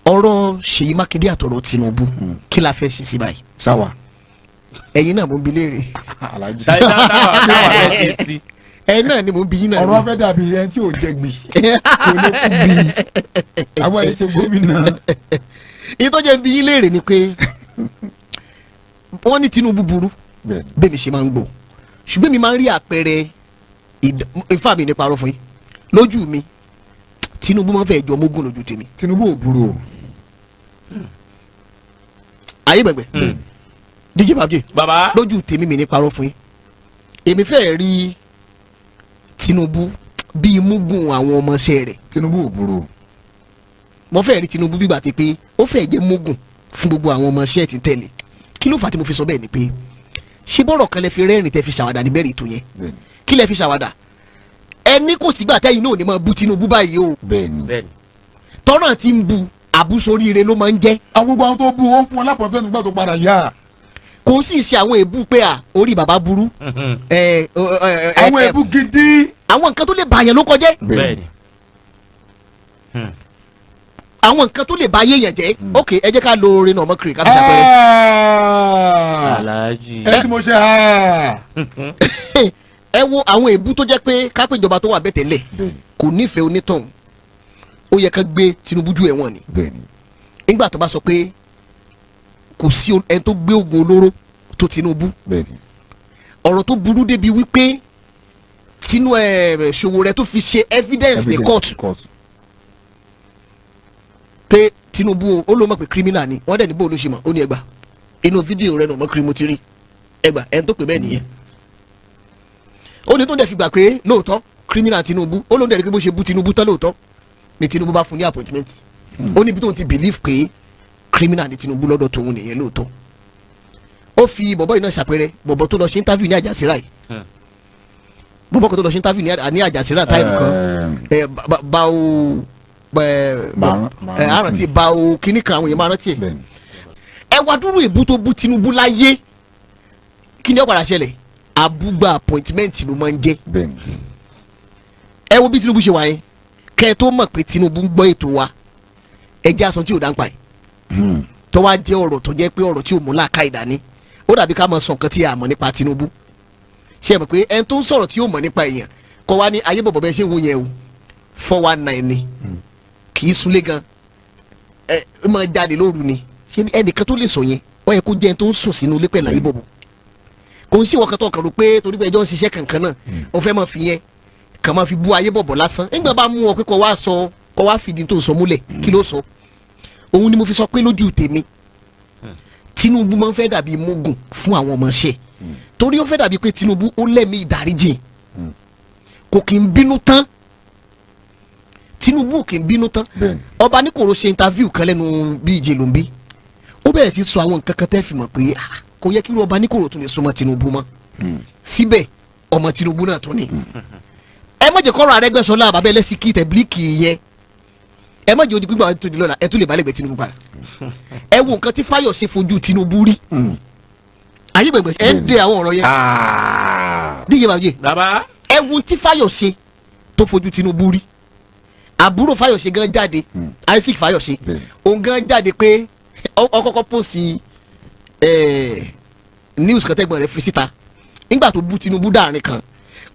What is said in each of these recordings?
Ọ̀rọ̀ Ṣèyí Mákindé àtọ̀rọ̀ Tinubu, kí la fẹ́ ṣe sí báyìí? Sáwà. Ẹ̀yin náà mo ń bi léèrè. Alájí. Táwa táwa fẹ́ ṣe sí. Ẹ̀yin náà ni mo ń bi yín náà. Ọ̀rọ̀ fẹ́ dàbí ẹni tí ò jẹ gbì kò lè kú gbì àwọn ẹ̀ ṣe gómìnà. Èyí tó jẹ́ ń bi yín léèrè ni pé wọ́n ní Tinubu burú. Bẹ́ẹ̀ mi ṣe máa ń gbọ́, ṣùgbọ́n mi máa ń rí àpẹẹrẹ ifá mi ní parọ́ fún yín. Lójú mi, Tinubu máa ń fẹ́ jọ mógún lójú tèmi. Tinubu ò burú o. Ayé gbẹ̀gbẹ̀ DJ Babjé. Bàbá. Lójú tèmi, mi ní parọ́ fún yín, èmi fẹ́ rí Tinubu bíi mugun àwọn ọmọọṣẹ́ rẹ̀. Tinubu ò burú o. Mo fẹ́ rí Tinubu bí gbàtẹ́ pé ó fẹ́ jẹ́ mugun fún gbogbo àwọn ọmọọṣẹ́ tí ń tẹ̀lé. Kí ló fà á tí mo fi sọ bẹ́ẹ̀ ni pé ṣé bọ́rọ̀ kan lẹ fi rẹ́rìn tẹ́ fi ṣàwàdà níbẹ̀rẹ̀ ètò yẹn? Kí lẹ fi ṣàwàdà? Ẹni kò sígbà tẹ́yìn náà ò ní máa bú Tinubu báyìí o. Bẹ́ẹ̀ni. Tọ́nà tí ń bu àbúsoríire ló máa ń jẹ́. Àwọn gbogbo àwọn tó bú, ó fún wọn lápapọ̀ nígbà tó padà yá. Kò sì ṣe àwọn èébú pé à orí bàbá burú ẹ ẹ ẹ ẹ. Àwọn èébú gidi. Àwọn nǹkan tó lè bàyàn ló kọjẹ́. Àwọn nǹkan tó lè ba ayé yẹn jẹ́. Ok, ẹ jẹ́ ká lo orin náà mọ́kiri ká fi ṣàpẹẹrẹ. Alhaji. Ẹ tí mo ṣe. Ẹ wo àwọn èébú tó jẹ́ pé kápẹ́ ìjọba tó wà bẹ́ẹ̀ tẹ́lẹ̀ kò nífẹ̀ẹ́ onítọ̀hún, ó yẹ ká gbé Tinubu ju ẹ̀wọ̀n ni. Nígbà tó bá sọ pé kò sí ẹni tó gbé oògùn olóró tó Tinubu, ọ̀rọ̀ tó burú débi wípé tinú ẹ̀ Sowore tó fi ṣe evidence ní court court pé Tinubu o, ó ló mọ̀ pé criminal ni. Wọ́n dẹ̀ ní bó ló ṣe mọ̀, ó ní ẹgbà inú fídíò rẹ̀ nà mọ́ kiri mo ti rí ẹgbà ẹni tó pè bẹ́ẹ̀ nìyẹn. Ó ní tó ń dẹ̀ fi gbà pé lóòótọ́ criminal Tinubu. Ó ló ń dẹ̀ rí pé bó ṣe bú Tinubu tán, lóòótọ́ ni Tinubu bá fún ní appointment. Ó níbi tó ń ti believe pé criminal ni Tinubu lọ́dọ̀ tòun nìyẹn lóòótọ́. Ó fi bọ̀bọ̀ yìí náà ṣàpẹẹrẹ, bọ̀bọ̀ tó lọ ṣe interview ní Àjàsíra yìí, bọ̀bọ̀ kan tó lọ ṣe interview ní Àjàsíra time kan ẹ bá o ẹ ẹ àrántí bá o kíní kan, àwọn èèyàn máa rántí ẹ. Ẹ wá dúró, èbú tó bú Tinubu láyé, kí ni ó padà ṣẹlẹ̀? Àbúgbà appointment ló máa ń jẹ́. Ẹ wo bí Tinubu ṣe wà yẹn, kẹ́ ẹ tó mọ̀ pé Tinubu ń gbọ́ ètò wa, ẹ jẹ́ aṣọ tí ò dáńpa yìí tó wá jẹ́ ọ̀rọ̀ tó jẹ́ pé ọ̀rọ̀ tí ò mú làákà ìdání. Ó dàbí ká máa sọ nǹkan tí a mọ̀ nípa Tinubu. Ṣe é mọ̀ pé ẹni tó ń sọ̀rọ̀ tí ó mọ̀ nípa èèyàn kọ́ wá ní ayé bọ̀bọ̀ bẹ́ẹ̀ ṣe ń wo yẹn o, 419 ni, kì í súnlé gan, ẹ ẹ máa jáde lóru ni. Ṣé ẹnìkan tó lè sọ yẹn, ó yẹ kó jẹ́ ẹni tó ń sùn sínú ilé pẹ̀lú ayé bọ̀bọ̀? Kò ń sí ìwọ kan tó kàn rò pé torí pé ẹjọ́ ń ṣiṣẹ́ kankan náà, ó fẹ́ máa fi yẹn kàn máa fi bú ayé bọ̀bọ̀ lásán. Nígbà bá mú ọ pé kó wá sọ, kó wá fìdí tó sọ múlẹ̀, kí ló sọ? Òun ni mo fi sọ pé lójú tèmi, Tinubu máa ń fẹ́ dàbí mugun fún àwọn ọmọọṣẹ́, torí ó fẹ́ dàbí pé Tinubu ó lẹ́mìí ìdáríjì, kò kì í bínú tán. Tinubu kì í bínú tán. Ọba ní kòrò ṣe interview kan lẹ́nu bíi jèlòmbí, ó bẹ̀rẹ̀ sí sọ àwọn nǹkan kan tẹ́ fi mọ̀ pé ah, kò yẹ kí irú ọba ní kòrò tún lè súnmọ́ Tinubu mọ́. Síbẹ̀ ọmọ Tinubu náà tún ni. Ẹ má jẹ́ kọ́rọ̀ Arẹ́gbẹ́ṣọlá, bàbá ẹlẹ́sìn tẹ̀blíkì yẹn, ẹ má jẹ́ odi gbígbà tó di lọ́la, ẹ tún lè balẹ̀ gbẹ Tinubu padà. Ẹ wo nǹkan tí Fáyọ̀ṣe fojú Tinubu rí. Ayé gbẹgbẹ ẹ ń de àwọn ọ̀rọ̀ yẹn. Díje bàbá. Bàbá. Ẹ wo tí Fáyọ̀ṣe tó fojú Tinubu rí. Àbúrò Fáyọ̀ṣe gan jáde, Isaac Fáyọ̀ṣe, òun gan jáde pé ó kọ́kọ́ post news kan tẹ́gbọ̀n rẹ̀ fi síta nígbà tó bú Tinubu dáàrin kan.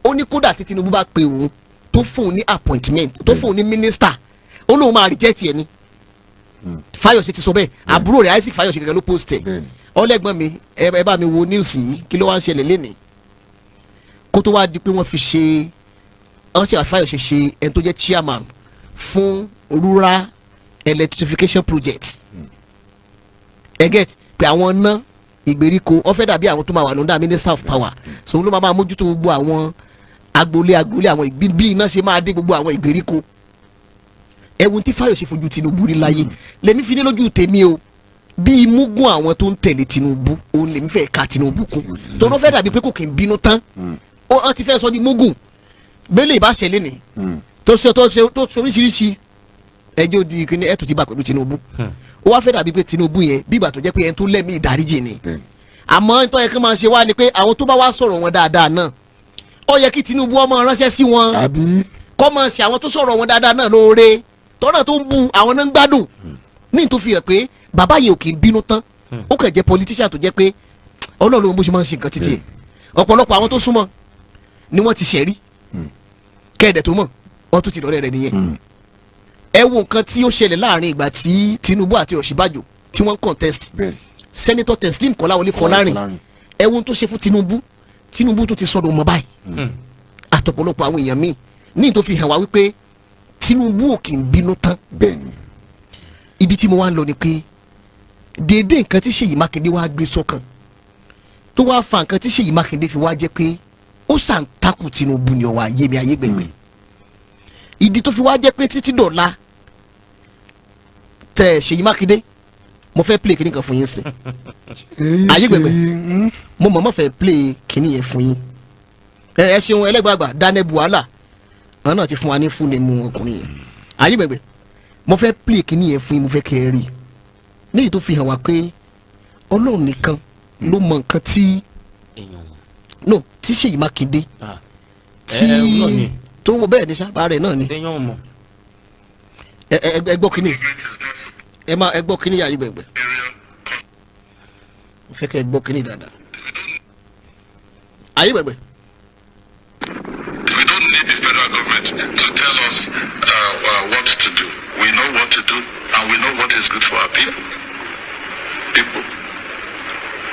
Ó ní kódà tí Tinubu bá pe òun, tó fóun ní appointment, tó fóun ní minister, ó lóun máa reject ẹ ní. Fáyọ̀ṣe ti sọ bẹ́ẹ̀. Àbúrò rẹ̀ Isaac Fáyọ̀ṣe gẹ́gẹ́ ló post ẹ̀. Ọlẹ́gbọ́n mi, ẹ bá mi wo news yìí, kí ló wá ń ṣẹlẹ̀ lénìí? Kó tó wá di pé wọ́n fi ṣe, wọ́n ṣe Fáyọ̀ṣe ṣe ẹni tó jẹ́ chairman fún rural electrification project. Ẹ get pé àwọn ná ìgbèríko, wọ́n fẹ́ dàbí àwọn tó máa wà lọ́ndà minister of power, so òun ló máa mójútó gbogbo àwọn agboolé agboolé, àwọn ìgbín bí iná ṣe máa dé gbogbo àwọn ìgbèríko. Ẹ̀wọ̀n tí Fáyọ̀ṣe fojú Tinubu rí láyé, lèmi fi ní lójú tèmi o, bí imúgún àwọn tó ń tẹ̀lé Tinubu, òun lèmi fẹ́ ka Tinubu kún, tó ló fẹ́ dàbí pé kò kì í bínú tán. Ó ti fẹ́ sọ di múgùn bẹ́lẹ̀ ìbáṣẹ lẹ́nìí tó ṣe oríṣiríṣi ẹjọ́ di kíní ẹ̀ tó ti bá pẹ̀lú Tinubu. Ó wá fẹ́ dàbí pé Tinubu yẹn bí ìgbà tó jẹ́ pé ẹni tó lẹ́mí ìdáríjì ni. Àmọ́ nítorí yẹ kí wọ́n máa ṣe wá ni pé àwọn tó bá wá sọ̀rọ̀ wọn dáadáa náà, ó yẹ kí Tinubu ọmọ ránṣẹ́ sí wọn, àbí kọ́ máa ṣe àwọn tó sọ̀rọ̀ wọn dáadáa náà lóore. Tọ́nà tó ń bu àwọn náà ń gbádùn. Ní tó fi hàn pé bàbá yìí ò kì í bínú tán, ó kàn jẹ́ politician tó jẹ́ pé Ọlọ́run ló mọ bó ṣe máa ń ṣe nǹkan títí ẹ̀. Ọ̀pọ̀lọpọ̀ àwọn tó súnmọ́ ni wọ́n ti ṣẹ̀rí kẹ́ẹ̀dẹ̀ tó mọ̀, wọ́n tún ti lọ́rẹ́ rẹ̀ nìyẹn. Ẹ wo nǹkan tí ó ṣẹlẹ̀ láàrin ìgbà tí Tinubu àti Ọ̀ṣínbàjò tí wọ́n ń contest. Senator Teslim Kọ́láwọlé Fọlárìn, ẹ wo ohun tó ṣe fún Tinubu. Tinubu tó ti sọdọ̀ mọ́ báyìí, àtọ̀pọ̀lọpọ̀ àwọn èèyàn míì ní tó fi hàn wá wípé Tinubu ò kì í bínú tán. Ibi tí mo wá ń lọ ni pé déédéé nǹkan tí Ṣèyí Mákindé wá gbé sọ́kàn tó wá fa nǹkan tí Ṣèyí Mákindé fi wá jẹ́ pé ó sàn takù Tinubu ni ọ̀wà yémi ayé gbẹ̀gbẹ̀. Ìdí tó fi wá jẹ́ pé títí dọ̀la tẹ Ṣèyí Mákindé, mo fẹ́ play kíní kan fún yín sìn. Ayé gbẹ̀gbẹ̀. Mo mọ̀ọ́mọ̀ fẹ́ play kíní yẹn fún yín. Ẹ ṣeun, ẹlẹ́gbàgbà Daniel Buhala, àwọn náà ti fún wa ní fún ni mu ọkùnrin yẹn. Ayé gbẹ̀gbẹ̀, mo fẹ́ play kíní yẹn fún yín, mo fẹ́ kẹ́ ẹ rí níyì tó fi hàn wá pé Ọlọ́run nìkan ló mọ nǹkan tí Èèyàn. No, tí Ṣèyí Mákindé tí Ẹ, ẹ, náà ni. tó wọ bẹ́ẹ̀ ni sábà rẹ̀ náà ni. Èèyàn mọ̀. Ẹ ẹ ẹ gbọ́ kíní, ẹ máa ẹ gbọ́ kíní yà, ayé gbẹ̀gbẹ̀, mo fẹ́ kẹ́ ẹ gbọ́ kíní dáadáa, ayé gbẹ̀gbẹ̀. We don't need the federal government to tell us what to do. We know what to do, and we know what is good for our people. People.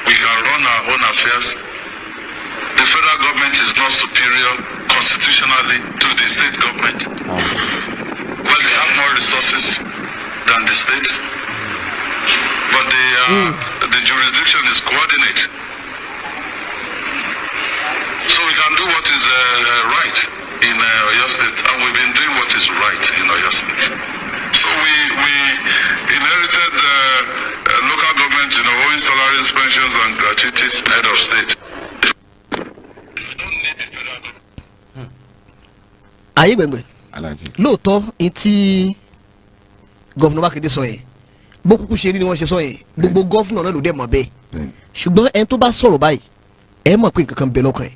We can run our own affairs. The federal government is not superior constitutionally to the state government. Well, they have more resources than the states, but the jurisdiction is coordinate. So we can do what is right in Oyo State, and we've been doing what is right in Oyo State. So we inherited local government, owing salaries, pensions, and gratuities, head of state. We don't need the federal government. Ayé gbẹ̀gbẹ̀. Alhaji. Lóòótọ́, ní tí governor Mákindé sọ yẹn, bó kúkú ṣe rí ni wọ́n ṣe sọ yẹn, gbogbo governor náà ló dẹ̀ mọ̀ bẹ́ẹ̀. Ṣùgbọ́n ẹni tó bá sọ̀rọ̀ báyìí, ẹ mọ̀ pé nǹkan kan bẹ lọ́kàn ẹ̀.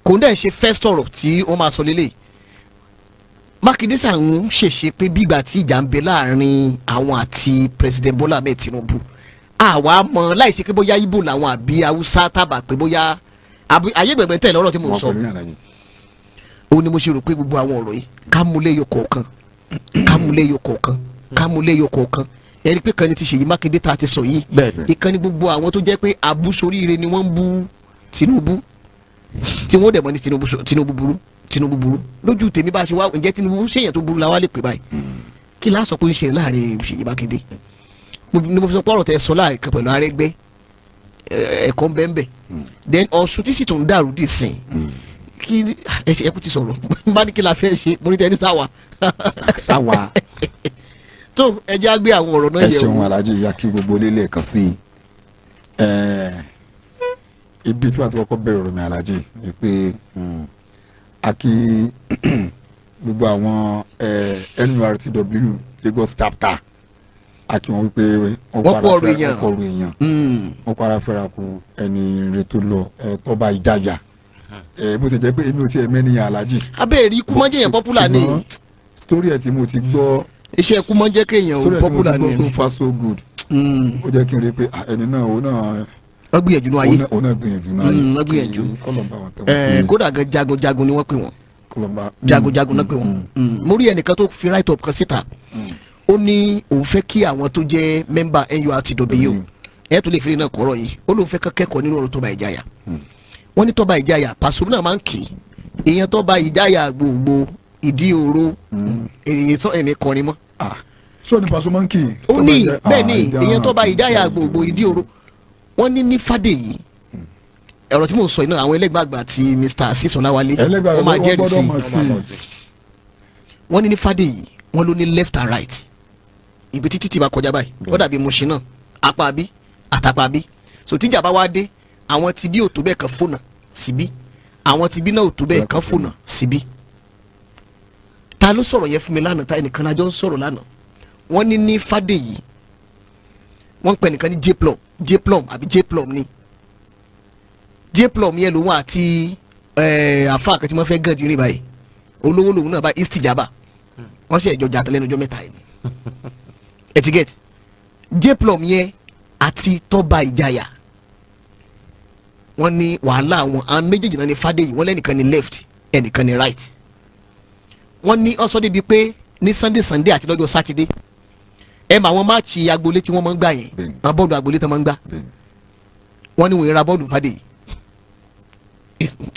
Kò ń dẹ̀ ṣe fẹ́ sọ̀rọ̀ tí wọ́n máa sọ lélẹ̀. Mákindé sàn ń ṣèṣe pé bígbà tí ìjà ń bẹ láàrin àwọn àti President Bola Ahmed Tinubu, àwa mọ̀ láì ṣe pé bóyá Ibo làwọn àbí Haúsá tábà pé bóyá ayé gbẹ̀gbẹ̀ tẹ̀lé ọ̀rọ̀ tí mò ń Wọn sọ. pẹ̀lú yín, Alhaji. Ó ní mo ṣe rò pé gbogbo àwọn ọ̀rọ̀ yìí, ká mú lẹ́yọ kọ̀ọ̀kan, ká mú lẹ́yọ kọ̀ọ̀kan, ká mú lẹ́yọ kọ̀ọ̀kan. Ẹ rí i pé kan ní ti Ṣèyí Mákindé tá a ti sọ yìí. Ìkan ní gbogbo àwọn tó jẹ́ pé àbúsoríire ni wọ́n ń bú Tinubu, tí wọ́n dẹ̀ mọ́ ní Tinubu Tinubu burú, Tinubu burú lójú tèmi. Bá a ṣe wá, ǹjẹ́ Tinubu ṣèyàn tó burú la wá lè pè báyìí? Kí la sọ pé ń ṣe láàrin Ṣèyí Mákindé? Ni mo fi sọ pé ọ̀rọ̀ tẹ sọ láàrin pẹ̀lú Arẹ́gbẹ́, ẹ̀kọ́ ń bẹ́ẹ̀ bẹ́ẹ̀. Then Ọ̀ṣun tí sì tún dàrú dì sìn, kí ẹ ṣe ẹkú ti sọ̀rọ̀ bá ní kí la fẹ́ ṣe, mo ní tẹ́ ní sáwà. Sáwa. Tó ẹ jẹ́ á gbé àwọn ọ̀rọ̀ náà Ẹ yẹ̀ ṣeun, wò. Alhaji. Ya kí gbogbo ilé lẹ́ẹ̀kan sí i. Ibi tí wàá ti kọ́kọ́ bẹ̀rẹ̀ ọ̀rọ̀ mi, Alhaji, ni pé a kí gbogbo àwọn NURTW Lagos chapter, a kí wọn wípé Wọ́n kú ọ̀rọ̀ èèyàn. Wọ́n kú ọ̀rọ̀ èèyàn, wọ́n kó ara fẹ́ra kú ẹni rẹ tó lọ, tọ́ba ìjàyà. Bó ti jẹ́ pé èmi ò tiẹ̀ mẹ́niyàn, Alhaji. Abẹ́rẹ́ ikú máa ń jẹ́ èèyàn popular ni. Ṣùgbọ́n story ẹ̀ tí mo ti gbọ́, Iṣẹ́ ikú máa ń jẹ́ kéèyàn story ò ẹ̀ tí mo ti popular gbọ́, ni. so far so good. Ó jẹ́ kí n rí i pé ah, ẹni náà, òun náà Wọ́n gbìyànjú ní ayé. Òun náà gbìyànjú náà. Wọ́n gbìyànjú. Kọ́lọ̀ bá wọn tẹ̀wọ́n sí. Kódà gan, jagunjagun ni wọ́n pè wọ́n. Kọ́lọ̀ bá. Jagunjagun náà pè wọ́n. Mo rí ẹnìkan tó fi write up kan síta, ó ní òun fẹ́ kí àwọn tó jẹ́ member NURTW ẹ̀ tó lè fi náà kọ́rọ̀ yìí, ó lóun fẹ́ kọ́ kẹ́kọ̀ọ́ nínú ọ̀rọ̀ Tọ́ba Ìjàyà. Wọ́n ní Tọ́ba Ìjàyà, Pasuma náà máa ń kì í èèyàn Tọ́ba Ìjàyà gbogbo ìdí òru èyí tó ẹni kọrin mọ́. Ah, so ní Pasuma ń kì í? Ó ní bẹ́ẹ̀ ni èèyàn Tọ́ba Ìjàyà gbogbo ìdí òru. Wọ́n ní Fàdèyí, ọ̀rọ̀ tí mò ń sọ yìí náà, àwọn ẹlẹ́gbàgbà àti Mr. Asis Ọláwálé ẹlẹ́gbàá wọ́n máa wọ́n jẹ́rìí gbọ́dọ̀ sí i. mọ̀ sí i. Wọ́n ní Fàdèyí, wọ́n ló ní left and right, ibi títí tí bá kọjá báyìí, ó dàbí Mushin náà, apá bí àtàpá bí. So tíjà bá wá dé, àwọn tí bí ò tó bẹ́ẹ̀ kan fònà síbí, àwọn tí bí náà ò tó bẹ́ẹ̀ kan fònà síbí. Ta ló sọ̀rọ̀ yẹn fún mi lánàá? Ta ẹnìkan lájọ ń sọ̀rọ̀ lánàá. Wọ́n ní Fàdèyí, wọ́n ń pè nìkan ní Jplum, Jplum àbí Jplum ni. Jplum yẹn lòun àti àfa kan tí wọ́n fẹ́ gàn dín ní báyìí, olówó lòun náà bá istijaba, wọ́n ṣe ìjọ jàtọ̀ lẹ́nu ọjọ́ mẹ́ta yìí ni etiquette. Jplum yẹn àti Tọ́ba Ìjàyà, wọ́n ní wàhálà wọn, àwọn méjèèjì náà ní Fádèyí. Wọ́n lẹ́nìkan ní left, ẹnìkan ní right. Wọ́n ní ó sọ débi pé ní Sunday Sunday àti lọ́jọ́ Sátidé, ẹ mọ àwọn match agboolé tí wọ́n máa ń gbà yẹn, àwọn bọ́ọ̀lù agboolé tí wọ́n máa ń gbà, wọ́n ní wọ́n ra bọ́ọ̀lù Fádèyí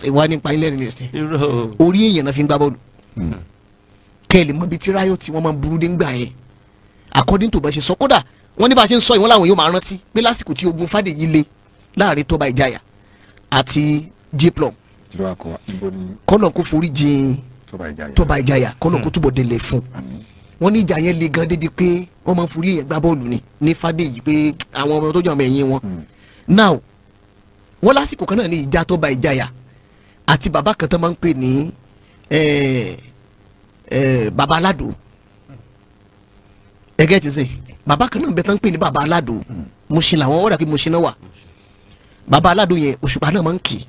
ìwà nípa ilé rẹ̀ nìyẹn. Irọ́. Orí èèyàn náà fi ń gbá bọ́ọ̀lù. Kẹ́ ẹ lè mọ ibi tí riot tí wọ́n máa ń burú dé ń gbà yẹn, according to bá ṣe sọ. Kódà wọ́n ní bá a ṣe ń sọ ìwọ́n làwọn yóò máa rántí pé lásìkò tí ogun Fádèyí le láàrin Tọ́ba Ìjàyà àti Jplum. Kí ló wà kọ́ ibo ni? Kọ́nà kó forí jìn. Tọ́ba Ìjàyà. Tọ́ba Ìjàyà, kọ́nà kó túbọ̀ délé fún. Wọ́n ní ìjà yẹn le gan débi pé wọ́n máa ń forí èèyàn gbá bọ́ọ̀lù ni ní Fádèyí, pé àwọn ọmọ tó jẹ́ ọmọ ẹ̀yìn wọn. Now, wọ́n lásìkò kan náà ní ìjà Tọ́ba Ìjàyà àti bàbá kan tó máa ń pè ní bàbá aládò. Ẹgẹ́ ti sìn, bàbá kan náà bẹ tán ń pè ní bàbá aládò, Mushin làwọn wọ́n dà pé Mushin náà wà. Bàbá aládò yẹn, Òṣùpá náà máa ń kì í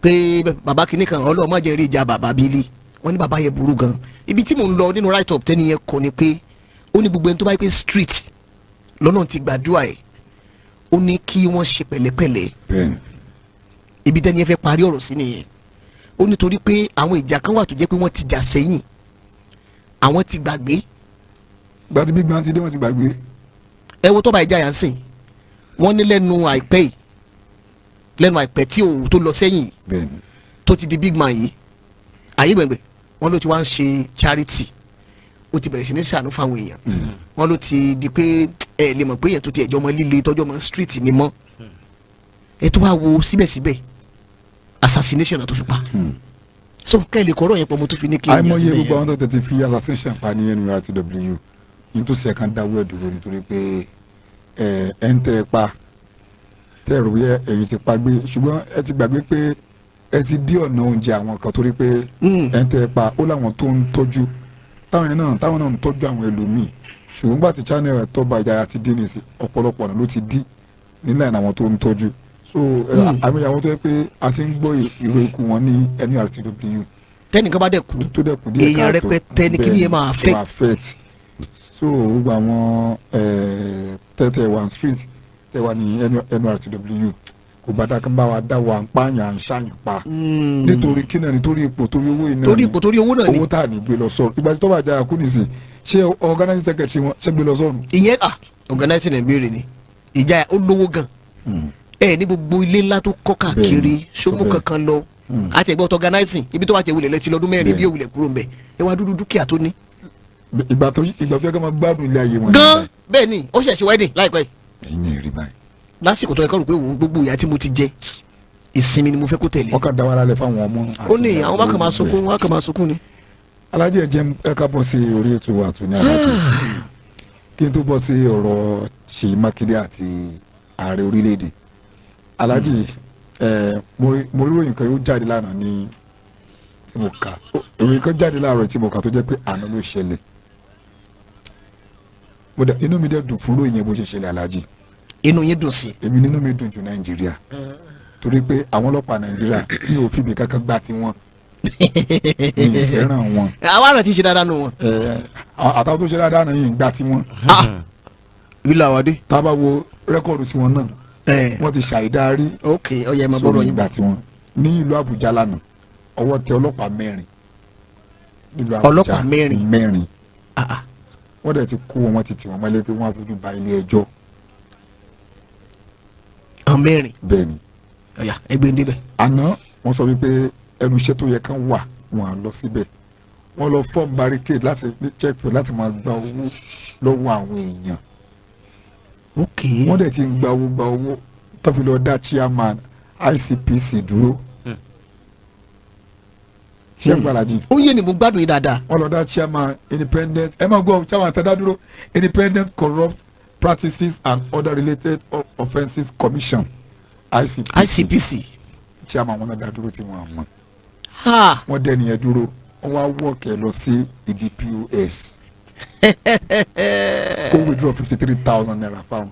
pé bàbá kìíní kan, Ọlọ́run má jẹ́ rí ìjà bàbá bílí. Wọ́n ní bàbá yẹn burú gan. Ibi tí mò ń lọ nínú write up tẹ́ni yẹn kọ ni pé ó ní gbogbo ẹni tó bá yẹ pé street lọ́nà ti gbàdúrà ẹ̀, ó ní kí wọ́n ṣe pẹ̀lẹ́pẹ̀lẹ́. Ibi tẹ́ni yẹn fẹ́ parí ọ̀rọ̀ sí nìyẹn. Ó nítorí pé àwọn ìjà kan wà tó jẹ́ pé wọ́n ti jà sẹ́yìn, àwọn ti gbàgbé. Gba ti big man ti dé, wọ́n ti gbàgbé. Ẹ wo Tọ́ba Ìjàyà ń sìn, wọ́n ní lẹ́nu àìpẹ́ yìí, lẹ́nu àìpẹ́ tí òun tó lọ sẹ́yìn yìí, tó ti di big man yìí, ayé gbẹ̀ngbẹ̀, wọ́n ló ti wá ń ṣe charity, ó ti bẹ̀rẹ̀ sí ní ṣàánú fáwọn èèyàn. Wọ́n ló ti di pé ẹ lè mọ̀ pé èèyàn tó ti ẹ̀jọ́ mọ́ líle tọ́jọ́ mọ́ street ni mọ́. Ẹ tó wá wo síbẹ̀síbẹ̀, assassination náà tó fi pa. So kẹ́ ẹ lè kọ́rọ̀ yẹn pọ̀, mo tún fi ní kí n yàn Àìmọye síbẹ̀ gbogbo yẹn. àwọn tó tẹ̀ ti fi assassination pa ní NURTW ní tó ṣe kan dáwọ́ ẹ̀ dúró nítorí pé ẹ ẹ ń tẹ́ ẹ pa, tẹ́ ẹ rò wí ẹ̀yìn ti pa gbé, ṣùgbọ́n ẹ ti gbàgbé pé ẹ ti dí ọ̀nà oúnjẹ àwọn kan, torí pé ẹ ń tẹ́ ẹ pa, ó láwọn tó ń tọ́jú, táwọn yẹn náà, táwọn náà ń tọ́jú àwọn ẹlòmíì. Ṣùgbọ́n gbà tí channel Tọ́ba Ìjàyà ti dín nìsí, ọ̀pọ̀lọpọ̀ ọ̀nà ló ti dí nílẹ̀ àwọn tó ń tọ́jú. So àmì àwọn tó yẹ pé a ti ń gbọ́ ìró ikú wọn ní NURTW Tẹ́nìkan bá dẹ̀ kú, tó dẹ̀ kù díẹ̀ èèyàn káàtó. rẹpẹtẹ ní kíní yẹn máa Bẹ́ẹ̀ni, ó affect. Affect. So gbogbo àwọn tẹ́tẹ́ one street tẹ́ wà ní NURTW, kò bá dáa kí n bá wa dá wa ń pààyàn, à ń ṣàyàn pa nítorí kí náà? Nítorí ipò, torí owó iná. Torí ipò, torí owó náà ni. Owó tá à ní gbé lọ sọ̀rọ̀. Ìgbà tí Tọ́ba Ìjàyà kú nìsín, ṣé organizing secretary wọn ṣé gbé lọ sọ̀rọ̀? Ìyẹn, ah, organizing ẹ̀ ń béèrè ni. Ìjà ó lówó gan ẹ ní gbogbo ilé ńlá tó kọ́ káàkiri. Ṣómú Sọ bẹ́ẹ̀. kankan lọ àti ẹ̀gbọ́n organizing ibi tó wà tẹ̀ wulẹ̀ lẹ́tí lọ́dún 4 bí òwúlẹ̀ kúrò ńbẹ̀, ẹ wá dúdú dúkìá tó ní. Ìgbà tó yẹ ká máa gbádùn ilé ayé wọn. Gan bẹ́ẹ̀ ni, ó ṣẹ̀ṣẹ̀ wedding láìpẹ́ yìí. Ẹ̀yin náà rí báyìí. Lásìkò tó yẹ kọ́ rò pé wò ó, gbogbo ìyà tí mo ti jẹ, ìsinmi ni mo fẹ́ kó tẹ̀lé. Wọ́n kàn dá wàhálà lẹ̀ fáwọn ọmọ Ó ní àti àwọn bá kàn máa sunkún, wọ́n á kàn máa sunkún ni. Alájẹ jẹ́ ẹ ká bọ́ sí orí ètò àtúnyẹ. Alájẹ, kí n tó bọ́ sí ọ̀rọ̀ Ṣèyí Mákindé àti ààrẹ orílẹ̀-èdè, alájì ẹ, mo rí ìròyìn kan yóò jáde lánàá ní tí mo kà. Ìròyìn kan jáde láàárọ̀ tí mo kà tó jẹ́ pé àná ló ṣẹlẹ̀. Inú mi dẹ̀ dùn fún ìròyìn yẹn bó ṣe ṣẹlẹ̀, alájì. Inú yín dùn sí? Èmi nínú mi dùn jù Nàìjíríà, torí pé àwọn ọlọ́pàá Nàìjíríà, mi ò fi ibì kankan gbá tiwọn, mi ì fẹ́ràn wọn. Àwa náà ti ṣe dáadáa nù wọn. Ẹ, àtàwọn tó ṣe dáadáa náà yìí ń gbá tiwọn. Ìlú àwàdé. Tá a bá wo record tiwọn náà, wọ́n ti ṣàìdarí. Ok, ọyẹ ẹ máa bọ́rọ̀ Sórí yín. ìgbà tiwọn ní ìlú Àbújá lánàá, ọwọ́ tẹ ọlọ́pàá 4 nílùú Àbújá. Ọlọ́pàá 4? 4. Ah, ah. Wọ́n dẹ̀ ti kó wọn, wọ́n ti tì wọ́n mọ́lẹ̀ pé wọ́n á fojú ba ilé ẹjọ́. Àwọn 4? Bẹ́ẹ̀ ni. Ọ̀yà, ẹgbẹ́ ń débẹ̀. Àná wọ́n sọ wípé ẹnu iṣẹ́ tó yẹ kán wà, wọ́n á lọ síbẹ̀, wọ́n lọ form barricade láti ní checkpoint láti máa gba owó lọ́wọ́ àwọn èèyàn. Wọ́n dẹ̀ ti ń gba owó, gba owó tó fi lọ dá chairman ICPC dúró. Ṣé ń gbàlájì? Ó yé mi, mo gbádùn yín dáadáa. Wọ́n lọ dá chairman independent, ẹ máa gbọ́, chairman tẹ́ dá dúró, Independent Corrupt Practices and Other Related Offences Commission, ICPC. ICPC. Chairman wọn náà dá dúró tí wọ́n mọ̀. Ha. Wọ́n dẹ́ni yẹn dúró, wọ́n wá wọ́ọ̀kẹ́ lọ sí ìdí POS kó withdraw ₦53,000 fáwọn.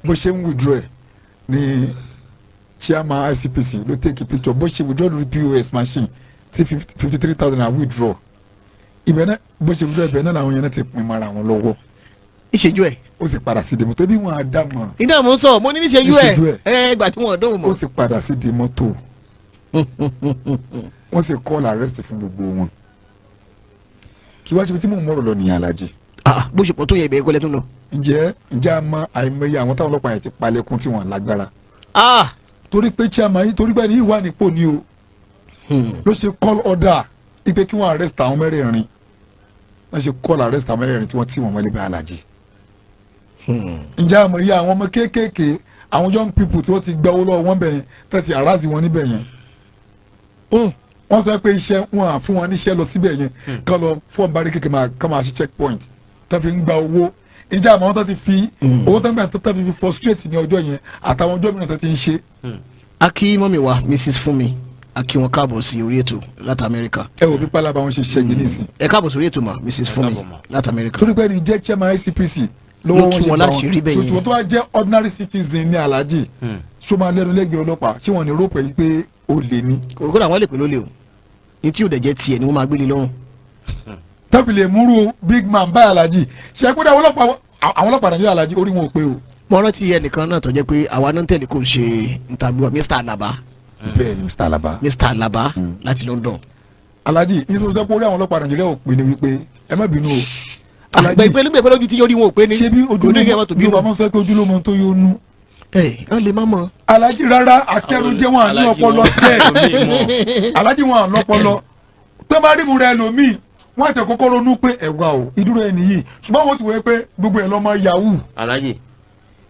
Bó ṣe ń withdraw ẹ̀ ní chairman ICPC ló take a picture bó ṣe withdraw lórí POS machine tí 53,000 naira withdraw ibẹ̀ náà. Bó ṣe withdraw ibẹ̀ náà làwọn yẹn náà ti pín mọ́ra wọn lọ́wọ́. Ìṣèjú ẹ̀. Ó sì padà sí di mọ́tò bí wọ́n á dá mọ́. Iná mo ń sọ, mo ní níṣẹ́jú ẹ̀. Níṣẹ́jú ẹ̀. Ẹ ìgbà tí wọ́n dóhùn Ó mọ́. sì padà sí di mọ́tò, wọ́n sì call arrest fún gbogbo wọn. Kí wá ṣe ibi tí mò ń mọ̀rọ̀ lọ nìyẹn, Alájí. Ah, bó ṣe pọ̀ tó yẹ, ibẹ̀ ìkọlẹ̀ tó ń lọ. Ǹjẹ́ a mọ àìmọye àwọn táwọn ọlọ́pàá yẹn ti palẹ̀kùn tí wọ́n lágbára Ah. torí pé chairman yìí, torí pé ní ìwà nípò ni o, ló ṣe call order ipe kí wọ́n arrest àwọn mẹ́rẹ̀ẹ̀rin. Wọ́n ṣe call arrest àwọn mẹ́rẹ̀ẹ̀rin tí wọ́n tì wọ́n mọ́lẹ̀ bá, Alájí. Ǹjẹ́ àmọ́ iye àwọn ọmọ kéékèèké, àwọn young people tí wọ́n ti gba owó lọ́wọ́ wọn bẹ̀ yẹn, tẹ̀sí harass wọn níbẹ̀ yẹn? Wọ́n sọ pé iṣẹ́ wọn à fún wọn níṣẹ́ lọ síbẹ̀ yẹn, kán lọ fún barricade, kékeré máa kán máa ṣe checkpoint tó fi ń gba owó. Ǹjẹ́ àmọ́ wọn tó ti fi owó tó ń gbà tó fi frustrate ní ọjọ́ yẹn àtàwọn ọjọ́ mìíràn tó ti ń ṣe? Akí mọ́mí wa, Mrs Fúnmi, akí wọn káàbọ̀ sí orí ètò láti Amẹ́ríkà. Ẹ wò bí pálábá wọn ṣe ṣẹ́gi nísìn. Ẹ káàbọ̀ sórí ètò mà, Mrs Fúnmi Káàbọ̀ mà. láti Amẹ́ríkà. Torí pé ẹni jẹ́ chairman ICPC Ló lọ́wọ́ tú wọn wọn ṣe bá láṣìírí bẹ́ẹ̀ yẹn. ṣòtú tó wá jẹ́ ordinary citizen ní, Aláàjì, ṣó máa lẹ́nu lẹ́gbẹ̀ẹ́ ọlọ́pàá? Ṣé wọ́n ní rọ́pẹ̀ yìí pé ó lè ní? Kódà wọ́n lè pè lólè o, ní tí ò dẹ̀ jẹ́ tiẹ̀ ni wọ́n máa gbélé lọ́rùn. Tẹ́fì lè múrú big man báyìí, Aláàjì, ṣe pé àwọn ọlọ́pàá Nàìjíríà, Aláàjì, orí wọn ò pé o. Mo rántí ẹnìkan náà tó jẹ́ pé àwa náà ń tẹ̀lé kó ṣe interview, Mr Alaba. Bẹ́ẹ̀ ni, Mr Alaba. Mr Alaba láti London. Aláàjì, nítorí sọ pé orí àwọn ọlọ́pàá Nàìjíríà ò pé ni wípé, ẹ má bínú o, Àgbẹ̀ Aláàjì, ìpele ìpele ojú tí yóò rí wọn ò pé ní. ṣé bí Oníkẹ́ tó ojúlówó bínú. Yorùbá máa ń sọ pé ojúlówó tó yóò nú. Ẹ ẹ lè má mọ̀. Aláàjì, rárá, akẹ́rùjẹ́ wọn àní ọpọlọ sẹ́ẹ̀. Aláàjì, wọn àlọ́pọlọ tó bá rí mu rẹ lòmíì, wọ́n àti kọ́kọ́ ronú pé ẹ̀wà o, ìdúró ẹni yìí, ṣùgbọ́n wọ́n ti wọ́n pé gbogbo ẹ̀ lọ́mọ yahoo, Alájì.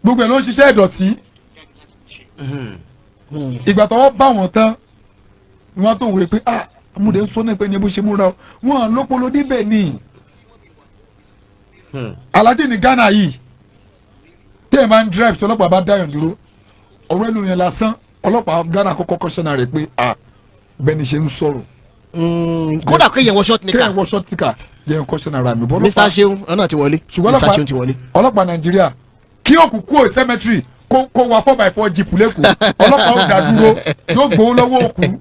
gbogbo ẹ̀ ló ń ṣiṣẹ́ ìdọ̀tí. Ìgbà tọwọ́ bá wọn tán ni wọ́n tó wòye pé, ah, amúdé ń sọ náà pé ní bó ṣe múra o, wọn à lọ́pọlọ níbẹ̀ ni. Aláàjì, ní Ghana yìí, tẹ́ ẹ̀ máa ń drive, tí ọlọ́pàá bá dáyàn dúró, ọ̀rọ̀ ẹnu yẹn lásán, ọlọ́pàá Ghana kọ́kọ́ kọ́ṣẹ́nà rẹ̀ pé, ah, bẹ́ẹ̀ ni ṣe ń sọ̀rọ̀. Kódà kéèyàn wọ short knicker. Kéèyàn wọ short knicker jẹ́ kọ́ṣẹ́nà rà mí bọ́. Mr Seun ọ̀nà ti wọlé. Ṣùgbọ́n Mr Seun ti wọlé. Ọlọ́pàá Nàìjíríà, kí òkú kúrò cemetery, kó wa 4x4 jeep lẹ́kọ̀ọ́, ọlọ́pàá ó dá dúró, yóò gbowó lọ́wọ́ òkú.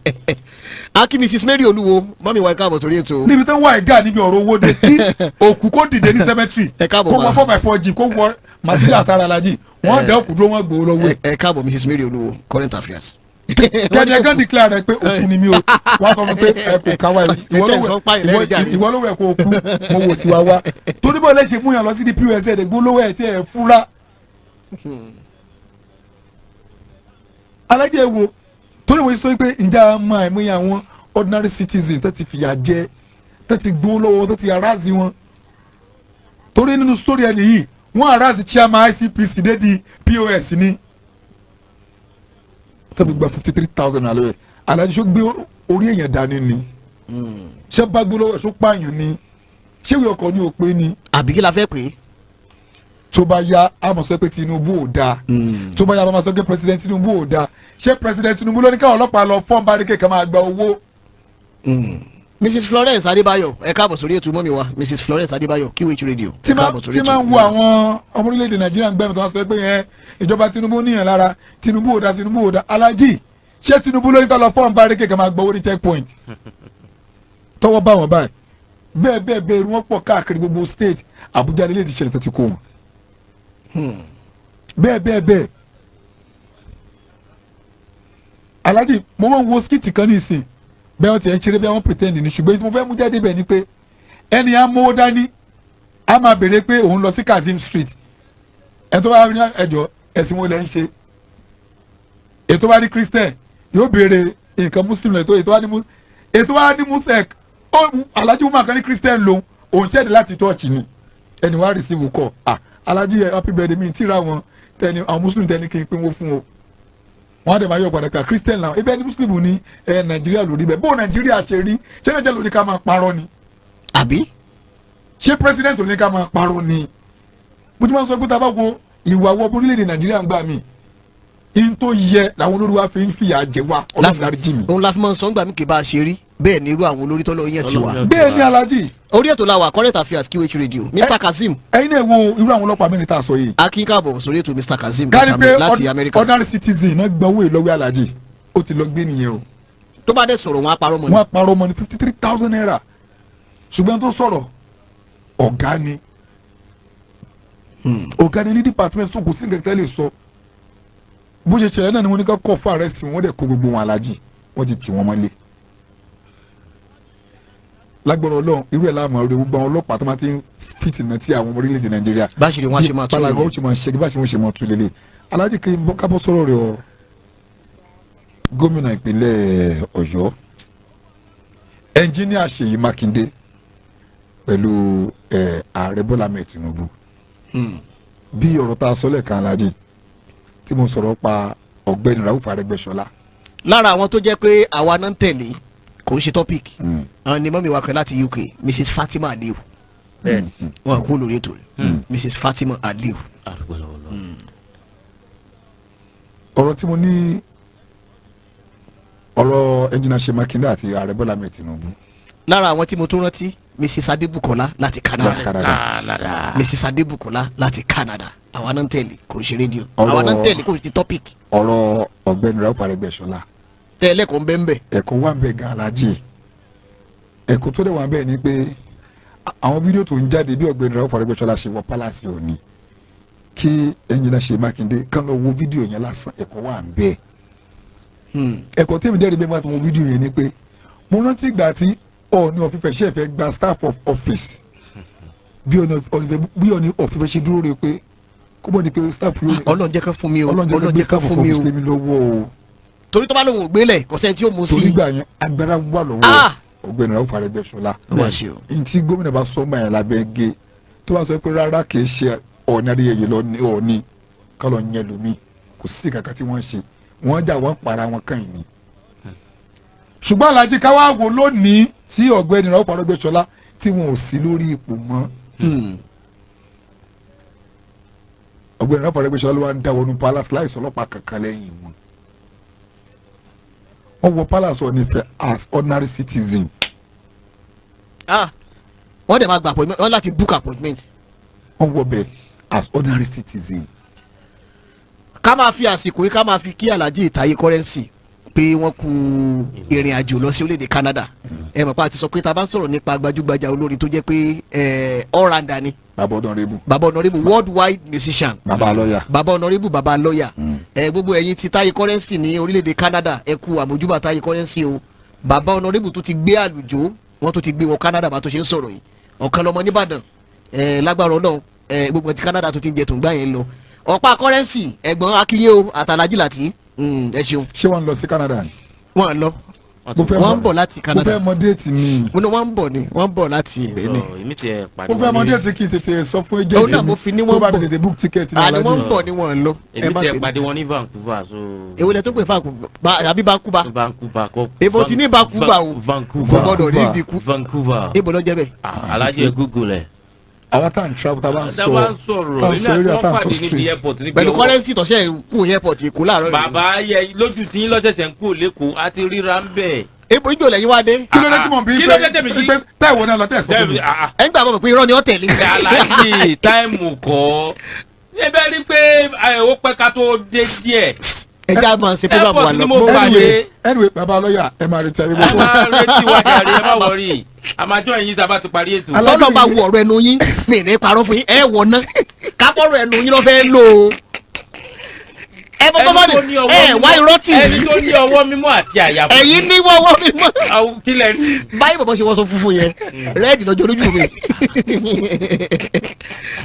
Akí Mrs Mary Olúwo, mọ́mí wa, ẹ káàbọ̀ sórí ètò. Níbi tó ń wá ẹ̀gá níbi ọ̀rọ̀ owó dé, kí òkú kó dìde ní cemetery, Ẹ káàbọ̀ kó ma. wa 4x4 jeep, kó wọ material sára lajì, wọ́n dá òkú dúró, wọ́n gbowó lọ́wọ́ ẹ̀. Ẹ káàbọ̀, Mrs Mary Olúwo, current affairs. Kẹ́ni ẹ̀gán declare rẹ̀ pé òkú ni mí o, wọ́n sọ fún pé ẹ kò káwá ìwọ. Ètò ìfọ́npá ìlẹ́rìí jàre. Ìwọ lówó ẹ̀ kò kú, mo wò tiwa wá torí bó lè ṣe mú yàn lọ sí di POS ẹ̀ gbólówó ẹ̀ tí ẹ̀ fúnra. Alájẹ wo torí wọ́n sọ pé ǹjẹ́ a máa ẹ̀mú yẹn, àwọn ordinary citizen tó ti fìyà jẹ, tó ti gbó lọ́wọ́, tó ti harass wọn, torí nínú story ẹni yìí, wọ́n harass chairman ICPC dé di POS ní tó fi gba 53,000 naira lọ́wọ́ ẹ̀. Alájẹ, ṣó gbé orí èèyàn dání ni? Ṣé bá gbó lọ́wọ́ ẹ̀, ṣó pààyàn ni? Ṣé ìwé ọkọ̀ ni ò pé ni? Àbí kí la fẹ́ pè é? Tó bá yá, a mọ̀ sọ pé Tinubu ò dáa. Tó bá yá, a máa sọ pé President Tinubu ò dáa. Ṣé President Tinubu ló ní káwọn ọlọ́pàá lọ form barricade kan máa gba owó? Mrs Florence Adébáyọ̀, ẹ káàbọ̀ sórí ètò, mọ́mí wa, Mrs Florence Adébáyọ̀, QH Radio. Tí Ẹ máa káàbọ̀ sórí tí ètò. máa ń wo àwọn ọmọ orílẹ̀-èdè Nàìjíríà ń gbẹ́mìí tó wá sọ pé yẹn ìjọba Tinubu níyàn lára, Tinubu ò dáa, Tinubu ò dáa. Alájì, ṣé Tinubu ló ní ká lọ form barricade kan máa gba owó ní checkpoint? Tọwọ́ bá wọn báyìí, bẹ́ẹ̀ bẹ́ẹ̀ bẹ́ẹ̀, irú wọn pọ̀ káàkiri gbogbo state. Àbújá nílé ti ṣẹlẹ̀ tó ti kó wọn bẹ́ẹ̀ bẹ́ẹ̀ bẹ́ẹ̀. Alájì, mo máa ń wo skit kan ní ìsìn, bẹ́ẹ̀ wọ́n ti ẹ̀ ń ṣeré, bẹ́ẹ̀ wọ́n pretend ní, ṣùgbọ́n tí mo fẹ́ mú jáde bẹ́ẹ̀ ni pé ẹni á mówó dání, á máa béèrè pé òun lọ sí Kazeem Street. Ẹ tó bá rí ẹjọ́, ẹ̀sìn wo lẹ́ ń ṣe? Ètò bá ní Christian, yóò béèrè nǹkan Muslim lẹ́tọ́. Ètò bá ní Muslim ó, Alájí, woman kan ní Christian lòun, òun ṣẹ̀dí láti church ni. Ẹni wá receive call, ah, Alájí, ẹ happy birthday, mi tí ra wọn tẹni àwọn Muslim tẹni kí n pín owó fún o. Wọn á dẹ̀ máa yọ padà pé Christian làwọn ibẹ̀ ní Muslim ní ẹ Nàìjíríà lórí bẹ́ẹ̀. Bó Nàìjíríà ṣe rí, ṣé Nàìjíríà lórí ká máa parọ́ ni? Àbí? Ṣé president ò ní ká máa parọ́ ni? Mo ti máa ń sọ pé tá a bá wo ìwà wọ orílẹ̀-èdè Nàìjíríà ń gbà mí, in tó yẹ làwọn olórí wa fi ń fìyà jẹ wá. Ọlọ́run dárí jì mí. Òun la fi máa ń sọ ńgbà mí, kì í bá a ṣe rí bẹ́ẹ̀ ni irú àwọn olórí tọ́lọ́ yẹn ti wà. Ọlọ́run. Bẹ́ẹ̀ ni, Alájì. Orí ètò la wà, current affairs, QH Radio. Mr Kazeem. Ẹ̀yin náà wo irú àwọn ọlọ́pàá mẹ́rin tá a sọ yìí. Akin káàbọ̀ sórí ètò, Mr Kazeem Kárí pé láti Amẹ́ríkà. ordinary citizen náà gba owó ìlọ́wọ́, Alájì, ó ti lọ gbé nìyẹn o. Tó bá dẹ̀ sọ̀rọ̀, wọn á parọ́ mọ́ ni. Wọ́n á parọ́ mọ́ ni, 53,000 naira, ṣùgbọ́n tó sọ̀rọ̀, ọ̀gá ni. Ọ̀gá ni ní department, so kò sí nǹkan tẹ́ lè sọ. Bó ṣe ṣẹlẹ̀ náà ni wọ́n ní ká kọ́ fún arrest wọn, wọ́n dẹ̀ kó gbogbo wọn, alájì, wọ́n ti tì wọ́n mọ́lé. Lágbára Ọlọ́run, irú ẹ̀ láàmú ọ̀rẹ́ gbogbo àwọn ọlọ́pàá tó máa ti ń fìtìnà tí àwọn ọmọ orílẹ̀-èdè Nàìjíríà. Bá ṣe rí wọn ṣe máa tún balaga ó lè. ṣe máa ṣe bá ṣe wọ́n ṣe máa tún lélẹ̀. Alájì, kí n bọ́ kábọ́ sọ̀rọ̀ rẹ̀ ọ gómìnà ìpínlẹ̀ Ọ̀yọ́, ẹnjíníà Ṣèyí Mákindé, pẹ̀lú ààrẹ Bọ́lá Ahmed Tinubu, bí ọ̀rọ̀ tá a sọ lẹ́ẹ̀kan, alájì, tí mo sọ̀rọ̀ pa ọ̀gbẹ́ni Rauf Arẹ́gbẹ́ṣọlá. Lára àwọn tó jẹ́ pé àwa náà ń tẹ̀lé, kò ń ṣe topic, àwọn ni mummy wa kan láti UK, Mrs Fatima Aliu. Wọn kú lórí ètò rẹ̀, Mrs Fatima Aliu. Àdúgbò lọ́wọ́ lọ́wọ́. Ọ̀rọ̀ tí mo ní, ọ̀rọ̀ ẹnjìnà Ṣèyí Mákindé àti ààrẹ Bọ́lá Ahmed Tinubu. Lára àwọn tí mo tún rántí, Mrs Adébùkọ́lá láti Canada. Láti Canada. Canada. Mrs Adébùkọ́lá láti Canada. Àwa náà ń tẹ̀lé, kò ń ṣe rédíò. Àwa náà ń tẹ̀lé, kò ń ṣe topic. Ọ̀rọ̀ ọ̀gbẹ́ni Rauf Arẹ́gbẹ́ṣọlá. Tẹ́lẹ̀ kò ń bẹ́ẹ̀ bẹ́ẹ̀. Ẹ̀kọ́ wà ń bẹ̀ gan, alájì. Ẹ̀kọ́ tó dẹ̀ wà ń bẹ̀ ni pé àwọn fídíò tó ń jáde bí ọ̀gbẹ́ni Rauf Arẹ́gbẹ́ṣọlá ṣe wọ palace òní, kí ẹnjìnà Ṣèyí Mákindé kán lọ wo fídíò yẹn lásán, ẹ̀kọ́ wà ń bẹ̀. Ẹ̀kọ́ tí èmi jẹ́rìí bẹ́ẹ̀ máa tó wo fídíò yẹn ni pé mo rántí ìgbà tí Ọọ̀ni of Ifẹ̀ ṣe fẹ́ gba staff of office, bí Ọọ̀ni of Ifẹ̀ ṣe dúró re pé kó bọ́ di pé staff yóò ní. Ọlọ́run jẹ́ ká fún mi o. Ọlọ́run jẹ́ ká Ọlọ́run gbé jẹ́ ká staff of fún mi o. office lé mi lọ́wọ́ o. Torí tó bá lóun ò gbélẹ̀, kò sẹ́ni tí ó mú sí. Torí gbà yẹn, agbára wà lọ́wọ́ Ah! ọ̀gbẹ́ni Rauf Arẹ́gbẹ́ṣọlá. Ó mà ṣe o. Ntí gómìnà bá sọ ọmọ yẹn lábẹ́ gé, tó bá sọ pé rárá, kì í ṣe Ọọ̀ni Adéyẹyè lọ ní Ọọ̀ni ká lọ yẹn lómi, kò sí kankan tí wọ́n ṣe, wọ́n jà, wọ́n para wọn kàn ní. Ṣùgbọ́n alájí, ká wá wò lónìí tí ọ̀gbẹ́ni Rauf Arẹ́gbẹ́ṣọlá tí wọn ò sí lórí ipò mọ́, ọ̀gbẹ́ni Rauf Arẹ́gbẹ́ṣọlá ló wá ń dá wọnú palace láìsọ ọlọ́pàá kankan lẹ́yìn wọn. Wọ́n wọ palace Ọọ̀ni Ifẹ̀ as ordinary citizen. Ah, wọ́n dẹ̀ máa gba appointment, wọ́n láti book appointment. Wọ́n wọ bẹ̀ as ordinary citizen. Ká máa fi àsìkò yìí, ká máa fi kí Alhaji Ìtàyé Currency pé wọ́n kú ìrìn àjò lọ sí orílẹ̀-èdè Canada. Ẹ mọ̀ pé a ti sọ pé tá a bá ń sọ̀rọ̀ nípa gbajúgbajà olórin tó jẹ́ pé all-rounder ni. Bàbá honourable. Bàbá honourable, worldwide musician. Bàbá lọ́yà. Bàbá honourable, bàbá lọ́yà. Ẹ gbogbo ẹ̀yin ti Táyé Currency ní orílẹ̀-èdè Canada, ẹ kú àmójúbà Táyé Currency o. Bàbá honourable tó ti gbé àlùjó, wọ́n tó ti gbé wọ Canada bá tó ṣe ń sọ̀rọ̀ yìí. Ọ̀kan lọmọ nìbàdàn ẹ, lágbára Ọlọ́run, ẹ gbogbo ti Canada tó ti ń jẹ tó ń gbà yẹn lọ. Ọ̀pá Currency, ẹ̀gbọ́n akínyé o, àtàlájì láti ẹ ṣeun. Ṣé wọ́n ń lọ sí Canada ni? Wọ́n lọ. Mo fẹ́ Wọ́n ń bọ̀ láti mo Canada. fẹ́ mọ date ni. Mo ní wọ́n ń bọ̀ ni, wọ́n ń bọ̀ láti ibẹ̀ ni. Èmi tiẹ̀ pàdé Mo fẹ́ mọ wọn ní date kí n tètè sọ fún Òun agent náà mo mi fi ní tó wọ́n bá ń mi bọ̀. tètè book ticket ní Àní wọ́n ń alájì. bọ̀ ni, wọ́n lọ. Ẹ Èmi má tiẹ̀ bínú. pàdé wọn ní Vancouver, so. Èwo lẹ tó pè fún àbí Vancouver? Vancouver kọ. Èbo ti ní Vancouver o? Vancouver. Kò gbọ́dọ̀ rí Vancouver. ìdínkù. Vancouver. Ibo ló ń jẹ́ bẹ́ẹ̀? Ah, Alhaji, ẹ Google ẹ. Àwa tá à ń travel, tá a bá ń Tá sọ bá ń sọ̀rọ̀, tá à ń èmi sọ àti area, wọn tá à ń sọ pàdé níbi street. airport níbi Pẹ̀lú ọwọ́. Currency tọ̀sẹ̀ kú airport Èkó láàárọ̀ yìí. Bàbá yẹ lójú tí yín lọ́sẹ̀sẹ̀ ń kú lẹ́kọ̀ọ́ àti ríra ń bẹ̀. Ibo ìjọ lẹ́yìn wá dé? Kí ló dé tí mò ń bí Kí ló dé tẹ̀mí sí? pé táìwò náà lọ tẹ̀ sọ fún mi? Ẹ̀ ń gbà bọ̀ pé irọ́ ni ó tẹ̀lé. Alhaji, time kọ́ ẹ bẹ́ẹ̀ rí pé ó pẹ́ ká tó dé díẹ̀. Ẹ já máa ṣe program wa Airport lọ. ni mo pàdé. Anyway, bàbá lọ́yà, ẹ máa retí ayé Ẹ gbogbo. máa retí wa jàre, ẹ má worry, àmàjọ ẹ̀yìn tá a bá ti parí ètò. Tọ́lọ́ bá wo ọ̀rọ̀ ẹnu yín, mi ní parọ́ fún yín, ẹ wọ̀ ná kápọ́rọ̀ ẹnu yín ló fẹ́ lò ó. Ẹ bọ́ bọ́ ní ẹ wá irọ́ tì Ẹni mí. tó ní ọwọ́ mímọ́ àti àyà funfun. Ẹ̀yin ní wọ́wọ́ mi mọ́. Àwọn kílẹ̀ rí. Báyìí bọ̀bọ̀ ṣe wọ́sọ funfun yẹn, red lọ́jọ́ lójú mi.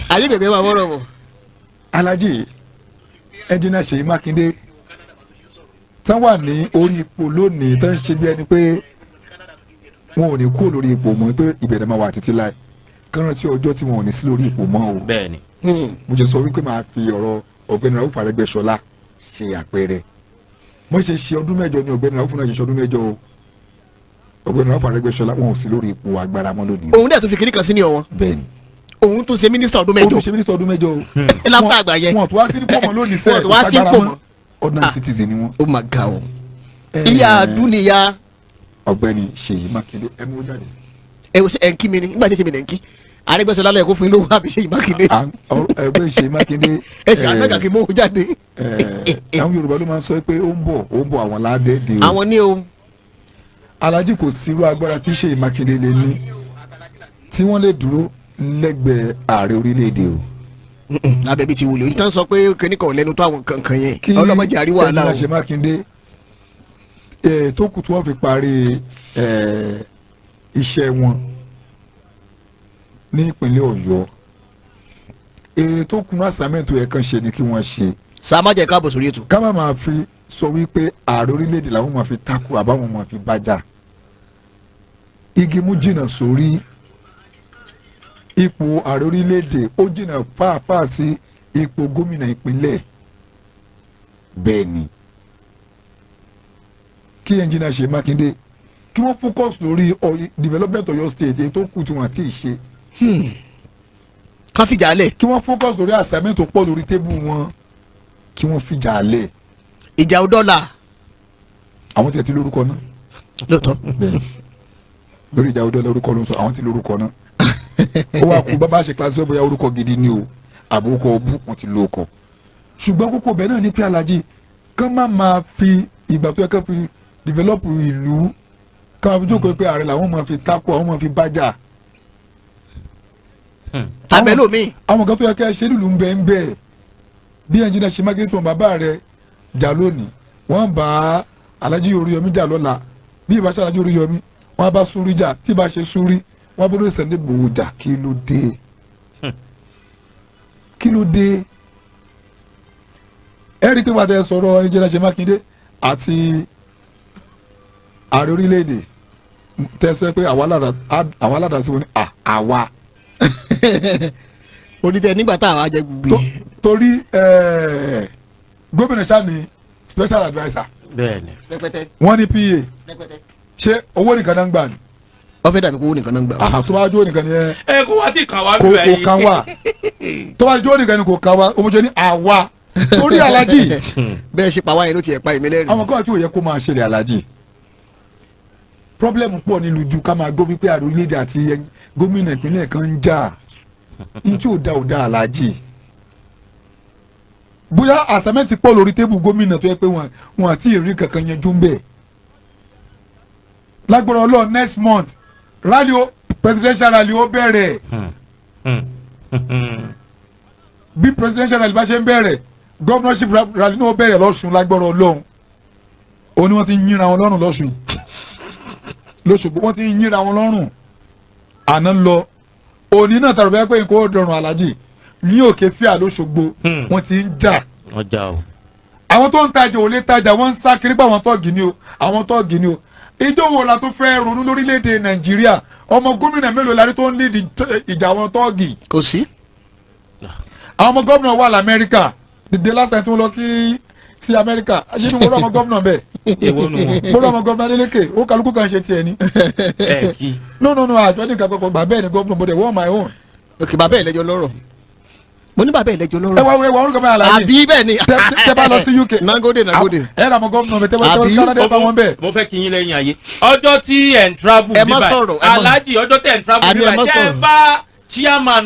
Ayé bèbè máa wọ́rọ̀ bọ̀. Alhaji ẹnjìnà Ṣèyí Mákindé tán wà ní orí ipò lónìí, tán ń ṣe bí ẹni pé wọn ò ní kúrò lórí ipò mọ́, pé ìbẹ̀rẹ̀ máa wà títí láì kán rántí ọjọ́ tí wọn ò ní sí lórí ipò mọ́ o. Bẹ́ẹ̀ni. Mo ṣe sọ wípé máa fi ọ̀rọ̀ ọ̀gbẹ́ni Rauf Arẹ́gbẹ́ṣọlá ṣe àpẹẹrẹ. Mo ṣe ṣe ọdún 8 ní ọ̀gbẹ́ni Rauf náà ṣe ṣe ọdún 8 o. Ọ̀gbẹ́ni Rauf Arẹ́gbẹ́ṣọlá, wọn ò sí lórí ipò agbára mọ́ lónìí o. Òun dẹ̀ tún fi kinní kan sí ní ọwọ́. Bẹ́ẹ̀ni. Òun tún ṣe mínísítà ọdún Ó 8. tún ṣe mínísítà ọdún 8 o. Láfíà àgbà yẹn. Wọn tún wá sí nípò mọ́ lónìí sẹ́ẹ̀. Wọn tún wá sí ipò mọ́. Ordinary citizen ni wọn. Ó mà ga o, ìyá àdúnìyá. Ọ̀gbẹ́ni Ṣèyí Mákindé, ẹ mú jáde. Ẹ wo ṣe ẹ ń kí mi ni nígbà tí ṣe mi lẹ ń kí Arẹ́gbẹ́ṣọlá lọ, ẹ kó fún yín lówó, àbí Ṣèyí Mákindé? Ọ̀gbẹ́ni Ṣèyí Mákindé. Ẹ sì àgbẹ̀gà kí n mú òun jáde. Àwọn Yorùbá ló máa ń sọ pé ó ń bọ̀, ó ń bọ̀, àwọn ládẹ́ẹ̀dẹ́ o. Àwọn ní o. Alhaji, kò sí irú agbára tí Ṣèyí Mákindé lè ní tí wọ́n lè dúró lẹ́gbẹ̀ẹ́ ààrẹ orílẹ̀-èdè o. Lábẹ́ bíi ti wulẹ̀ onítàn sọ pé kíní kan ò lẹ́nu tó àwọn kankan yẹn. Kí ọlọ́mọdé àrí wàhálà Ẹnjìnà o. Ṣèyí Mákindé tó kù tí wọ́n fi parí iṣẹ́ wọn ní ìpínlẹ̀ Ọ̀yọ́, tó kù ní assignment tó yẹ kán ṣe ni kí wọ́n ṣe. Sàmájẹ, káàbọ̀ sórí ètò. Ká má máa fi sọ wípé ààrẹ orílẹ̀-èdè làwọn máa fi takò àbáwọn máa fi bájà. Igi mú jìnnà sórí ipò ààrẹ orílẹ̀-èdè, ó jìnnà fáàfáà sí ipò gómìnà ìpínlẹ̀. Bẹ́ẹ̀ ni kí Ẹnjìnà Ṣèyí Mákindé kí wọ́n focus lórí development Ọ̀yọ́ State, èyí tó kù tí wọ́n ti ṣe. Kán fìjà lẹ̀. Kí wọ́n focus lórí assignment tó pọ̀ lórí table wọn, kí wọ́n fìjà lẹ̀. Ìjà ò dọ́là. Àwọn tí ẹ ti lórúkọ náà. Lóòótọ́. Bẹ́ẹ̀ lórí ìjà ọdọ lórúkọ ló ń sọ, àwọn tí lórúkọ náà. Ó wá kú bàbá ṣe kíláàsì bóyá orúkọ gidi ni o àbúkọ ọbú wọn ti lóko. Ṣùgbọ́n kókó bẹ́ẹ̀ náà ní pé alájí kán má máa fi ìgbà tó yẹ kán fi develop ìlú, kán máa fi jókòó pé ààrẹ làwọn máa fi takò, àwọn máa fi bájà. Tàbẹ́ lómi. Àwọn kan tó yẹ kẹ́ ẹ ṣe nílùú ń bẹ ń bẹ bí Ẹnjìnà Ṣèyí Mákindé tó ń bàbá rẹ jà lónìí, wọ́n bá Alhaji Oríyọmí jà lọ́la. Bí ìbá ṣe Alhaji Oríyọmí, wọ́n bá Súrí jà. Tí ìbá ṣe Súrí, wọ́n bá lóye Sunday Igboho jà. Kí ló dé? Kí ló dé? Ẹ rí i pé wàá sọ̀rọ̀ Ẹnjìnà Ṣèyí Mákindé àti ààrẹ orílẹ̀-èdè, tẹ́ sọ pé àwa aládàá sí wọn ni àwa. Onídẹ nígbà tá a wá jẹ gbogbo yìí. Torí gómìnà ṣáà ní special adviser. Bẹ́ẹ̀ni. Rẹpẹtẹ. Wọ́n ní PA. Rẹpẹtẹ. Ṣé owó nìkan náà ń gbà ní? Wọ́n fẹ́ dàbí kó owó nìkan náà ń gbà. Àhà, tó bá jó nìkan ni ẹ. Ẹ kó wá tí kàn wá kò bí kò kan wà. Tó bá jó nìkan ni kò kan wá. Ọmọ jẹ ní àwa torí alájì. Bẹ́ẹ̀ ṣe pa wáyé ló ti ẹ̀ pa èmi lẹ́rìn. Àwọn kan tí ò yẹ kó máa ṣẹlẹ̀, alájì, problem pọ̀ nílùú ju ká máa gbọ́ wípé ààrẹ orílẹ̀-èdè àti gómìnà ìpínlẹ̀ kan ń jà. Ní tí ò da ò da, alájì. Bóyá assignment pọ̀ lórí table gómìnà tó yẹ pé wọn àti ìrí kankan yanjú ń bẹ̀. Lágbára Ọlọ́run, next month rally o, presidential rally ó bẹ̀rẹ̀. Bí presidential rally bá ṣe ń bẹ̀rẹ̀, governorship rally náà ó bẹ̀rẹ̀ lọ́sùn. Lágbára Ọlọ́run, òun ni wọ́n ti ń yínra wọn lọ́rùn lọ́sùn yìí lóṣogbo. Wọ́n ti ń yínra wọn lọ́rùn àná lọ, òní náà tàbí pé nǹkan ó dọ̀rùn, alájì, ní òkè fíà lóṣogbo. Wọ́n ti ń jà. Ọjà o. Àwọn tó ń tajà ò lè tajà, wọ́n ń sá kiri pé àwọn tọ́ọ̀gì ni o, àwọn tọ́ọ̀gì ni o. Ìjọ wo la tó fẹ́ ronú lórílẹ̀‐èdè Nàìjíríà? Ọmọ gómìnà mélòó la rí tó ń lead ìjà àwọn tọ́ọ̀gì? Kò sí. Àwọn ọmọ gómìnà wà lamẹ́ríkà. The last time tí wọ́n lọ sí Amẹ́ríkà, ṣé ni mo rí ọmọ gómìnà bẹ́ẹ̀? Èwo nu wọn? Mo rí ọmọ gómìnà Adeleke, ó kálukú kan ṣe tiẹ̀ ni. Ẹ kí. No, no, no, àjọ nìkan kọ́kọ́ gbà bẹ́ẹ̀ ni gómìnà, mo dẹ̀ wọ́n my own. Ok, bàbá ẹ̀ lẹ́jọ́ lọ́rọ̀. Mo ní bàbá ẹ̀ lẹ́jọ́ Ẹ lọ́rọ̀. wá ẹ wá orúkọ bẹ́ẹ̀, aláàjì. Àbí bẹ́ẹ̀ ni. Tẹ bá lọ sí UK. Nagode, nagode. Ẹ ra ọmọ gómìnà mi, tẹ bá tẹ bá sí Àbí? Canada, ẹ bá wọn bẹ́ẹ̀. Mo fẹ́ kí yín lẹ́yìn ayé ọjọ́ tí ẹ̀ ń travel Ẹ má bíbá. sọ̀rọ̀, ẹ má- Aláàjì, ọjọ́ tẹ̀ ń travel Àní ẹ bíbá, má tẹ́ ẹ sọ̀rọ̀. bá chairman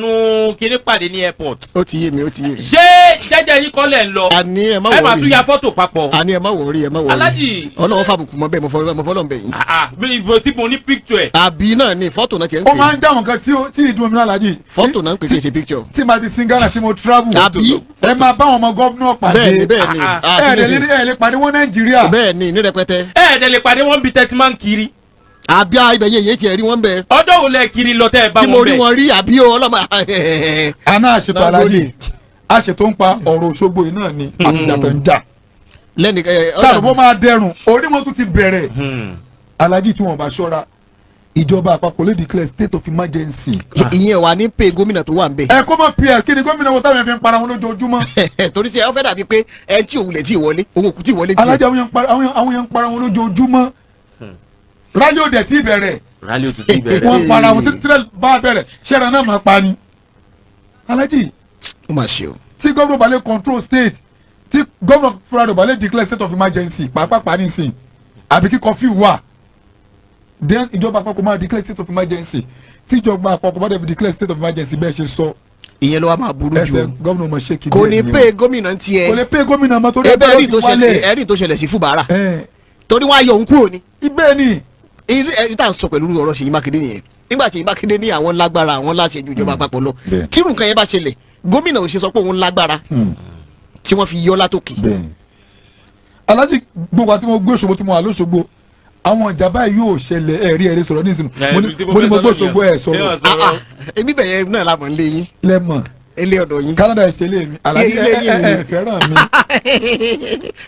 kínní pàdé ní airport. Ó ti yé mi, ó ti yé mi. Ṣé jẹ́jẹ́ yín kọ́ lẹ̀ ń lọ? Àní ẹ má Ẹ máa worry. tún ya fọ́tò papọ̀. Àní ẹ má worry, ẹ má worry. Aláàjì. Ọlọ́wọ́ fàbùkù mọ́ bẹ́ẹ̀, mo fọlọ́ bẹ́ẹ̀ yín. Ah, ah, ibo tí mo ní picture ẹ̀. Àbí náà ni fọ́tò náà ti ń Ó máa pè. ń dáhùn kan tí tí ìdùn omi náà, aláàjì. Fọ́tò náà ń pè, kí n ṣe picture. Tí màá ti sin Ghana tí mo travel. Àbí? Ẹ máa bá àwọn ọmọ gómìnà pàdé. Bẹ́ẹ̀ ni, bẹ́ẹ̀ ni. Ah, Ẹ lè ẹ lè pàdé wọn Nàìjíríà. Bẹ́ẹ̀ ni, ní rẹpẹtẹ. Ẹ ẹ̀ dẹ̀ lè pàdé wọn bí tẹ́tí máa ń kiri. Àbí ibẹ̀ yẹn yẹn tiẹ̀ rí wọn bẹ́ẹ̀. Ọjọ́ wo lẹ kiri lọ tẹ́ ẹ bá Tí mo wọn rí bẹ̀? wọn rí, àbí o ọlọ́mọ. Àná àṣetò Nagode. aláàjì, àṣetò ń pa ọ̀rọ̀ Òṣogbo yìí náà ni àti ìjà tó ń jà. Lẹ́nu ẹ Táàrọ̀ bó máa dẹrùn orí wọn tún ti bẹ̀rẹ̀. Aláàjì, tí wọn bá ṣọ́ra, ìjọba àpapọ̀ lè declare state of emergency. Ìyẹn wà ní pé gómìnà tó wà ń bẹ̀. Ẹ kó mọ̀ pr kí ni gómìnà wo táwọn yẹn fi ń para wọn lójoojúmọ́. Torí tí ẹ fẹ́ dàbí pé ẹ tí òun lè tí wọlé, òun òkú tí wọlé tiẹ̀. Aláàjì, àwọn yẹn ń para wọn lójoojúmọ́. Rally ò dẹ̀ tí bẹ̀rẹ̀. Rally ò tún ti bẹ̀rẹ̀. Wọ́n para wọn títí tẹ́lẹ̀ bá bẹ̀rẹ̀, ṣẹ́ra náà máa pa ni. Aláàjì, Ó mà ṣe o. tí gómìnà bá lè control state, tí gómìnà fúnra rẹ̀ bá lè declare state of emergency pàápàá nísìn, àbí kí curfew wà, then ìjọba àpapọ̀ máa declare state of emergency. Tí ìjọba àpapọ̀ bá dẹ̀ fi declare state of emergency, bẹ́ẹ̀ ṣe sọ, Ìyẹn ló wá máa burú jù ẹsẹ̀ o. gómìnà mọ̀ ṣe kí Kò ní díẹ̀ pé nìyẹn. gómìnà tiẹ̀. Kò lè pé gómìnà mọ́ torí Ebe ẹgbẹ́ ẹ̀rí ló tó ti ṣẹlẹ̀ wálẹ̀. ẹ̀rí tó ṣẹlẹ̀ sí Fúbárà. Ẹ̀ Torí wọ́n á yọ òun kúrò ni. Ibẹ̀ ni. Irú ẹ̀rí tá à ń sọ pẹ̀lú ọ̀rọ̀ Ṣèyí Mákindé nìyẹn. Nígbà tí Mákindé ní àwọn lágbára, àwọn láṣẹ ju ìjọba àpapọ̀ lọ, tírù nǹkan yẹn bá ṣẹlẹ̀, gómìnà ò ṣe sọ pé òun lágbára tí wọ́n fi yọ látòkè? Bẹ́ẹ̀ni Aláàjì, gbogbo àti mo gbé Òṣogbo tí mo wà lóṣogbo, àwọn ìjà báyìí yóò ṣẹlẹ̀. Ẹ̀rí ẹ̀rí sọ̀rọ̀ nísìnyí. Mo ní mo gbé Òṣogbo, ẹ̀ sọ̀rọ̀. Ah, ah, ebi bẹ̀yẹn náà la mọ̀ ń lé yín. Lẹ́mọ̀. Ilé ọ̀dọ̀ yín. Canada ìṣẹ̀lẹ̀ mi, Aláàjì. Ilé ẹ yín ẹ ni. ẹ fẹ́ràn mi.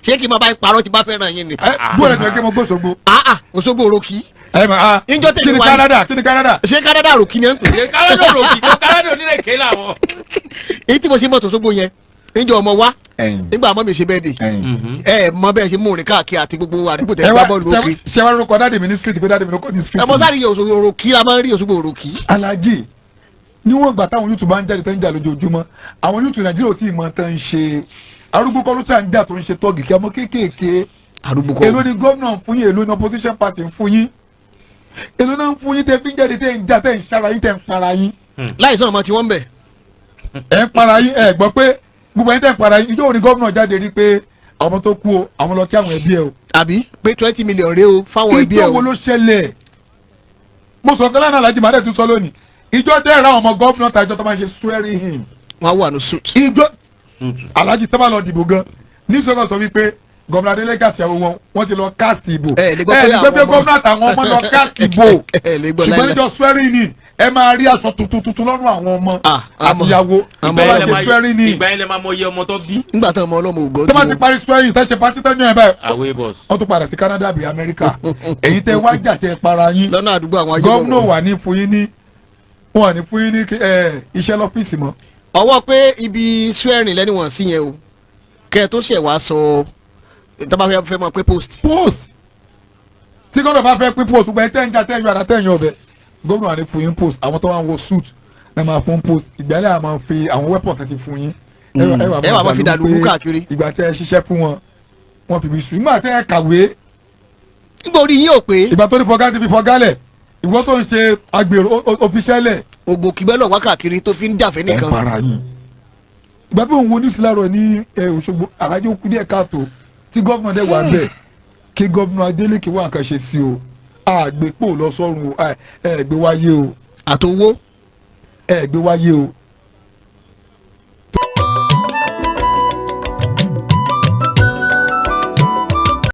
Ṣé kí n máa bá yín parọ́ tí bá fẹ́ràn yín ni? Ẹ bó ẹ sọ pé mo gbé Òṣogbo. Ah, ah, Òṣogbo òròkì. Ẹ mà á. Níjọ́ tẹ̀lé Kí ni wa ni- Canada? Kí ni Canada? Ṣé Canada òròkì ni ẹ ń pè? Ṣe Kánádà rògbì kó Kánádà onírèké làwọn. Èyí tí mo ṣe mọ́tò Òṣogbo yẹn níjọ́ ọmọ wa, Ẹ̀yìn. nígbà ọmọ mi ṣe bẹ́ẹ̀ dé, Ẹ̀yìn. ẹ mọ bẹ́ẹ̀ ṣe mú rìn káàkiri àti gbogbo àdúgbò tẹ̀ Ẹ gbá wá bọ́ọ̀lù òkè. ṣe wá lórúkọ daddy mi ní street, pé daddy mi ló kọ́ ní street. Ẹ mọ sáré yẹ Òṣogbo òròkì la máa ń rí, Òṣogbo òròkì. Aláàjì, níwọ̀n ìgbà táwọn youth bá ń jáde tó ń jà lójoojúmọ́, àwọn youth Nàìjíríà ò tí ì mọ tán ń ṣe. Arúgbó kọ́ ló tà ń jà tó ń ṣe tọ́gì kí ọmọ kéékèèké. Arúgbó kọ́. Èló ni gómìnà ń fún yín? Èló ni opposition party ń fún yín? Èló náà ń fún yín tẹ́ fi ń jáde, tẹ́ ń jà, tẹ́ ń ṣara yín, tẹ́ ń para yín? Láìsàn ọmọ tí wọ́n ń bẹ̀. Ẹ̀ ń para yín. Ẹ̀ gbọ́ pé gbogbo ẹ̀yin tẹ́ ń para yín, ìjọ òní gómìnà jáde rí pé àwọn tó kú o, àwọn lọ kí àwọn ẹbí ẹ o? Àbí pé 20 million rèé o fáwọn ẹbí ẹ Ìjọ o. wo ló ṣẹlẹ̀? Mo sọ kọ́lá náà, Alájí, màá dẹ̀ tún sọ lónìí, ìjọ dẹ́ra àwọn ọmọ gómìnà tàjọ tó máa ń ṣe swearing in. Wọ́n á wà ní suit. Ìjọ, Alájí, tó bá lọ dìbò gan ní sọ́kàn sọ wípé gómìnà Adeleke àti àwọn wọn, wọ́n ti lọ cast ìbò. Ẹ lè gbọ́ pé Ẹ lè gbọ́ pé àwọn ọmọ- gómìnà àtàwọn ọmọ lọ cast ìbò. Ẹ lè gbọ́ Ṣùgbọ́n láíláí. níjọ swearing in, ẹ máa rí aṣọ tuntun tuntun lọ́rùn àwọn ọmọ Ah, àmọ́- àtìyàwó àmọ́- tó bá ṣe swearing in. Ìgbà yẹn lè máa mọ iye ọmọ tó bí. Nígbà táwọn ọmọ ọlọ́mọ ògọ́ Tó bá ti parí swearing, tó ṣe party tán yàn ẹ báyìí, Away boss. wọ́n tún padà sí Canada àbí Amẹ́ríkà. Èyí tẹ́ wá jà, tẹ́ para yín, lọ́nà àdúgbò àwọn ayé. Gómìnà wà ní fún yín ní wọn ní fún yín ní iṣẹ́ lọ́fíìsì mọ́. Ọwọ́ pé ibi swearing lẹ́ni wọ̀n sí yẹn o, kẹ́ ẹ tó ṣẹ̀ wá sọ tó bá fẹ́ mọ̀ pé post. Post tí gómìnà bá fẹ́ pín post, gbogbo ẹ tẹ́ ń jà, tẹ́ ń yọ àdá, tẹ́ ń yọ ọbẹ̀, gómìnà wà ní fún yín post. Àwọn tó wà ń wọ suit náà máa fún post. Ìgbàlẹ̀ àmọ́ fi àwọn weapon kan ti fún yín. Ẹ wà máa fi dàlúkú pé káàkiri. Ìgbà tẹ́ ẹ ṣiṣẹ́ fún wọn, wọ́n fi bí sùn. Ìgbà tẹ́ ẹ kàwé, Nígbà orí yín ò pé. Ìgbà tó ní fọgá ti fi fọgálẹ̀, ìwọ tó ń ṣe agbèrò òfiṣẹ́lẹ̀. Ògùn kìgbẹ́ lọ wá káàkiri tó fi ń jàfẹ́ Ẹ̀ ń nìkan. para yín. Ìgbà bí òun wo news láàárọ̀ ní Òṣogbo, Àlájọ, kú díẹ̀ káàtó tí gómìnà dẹ̀ wà bẹ́ẹ̀, kí gómìnà Adeleke wà nǹkan ṣe sí o. Àgbépò lọ sọ́run o, ẹ gbé wáyé o. Àtowó. Ẹ gbé wáyé o.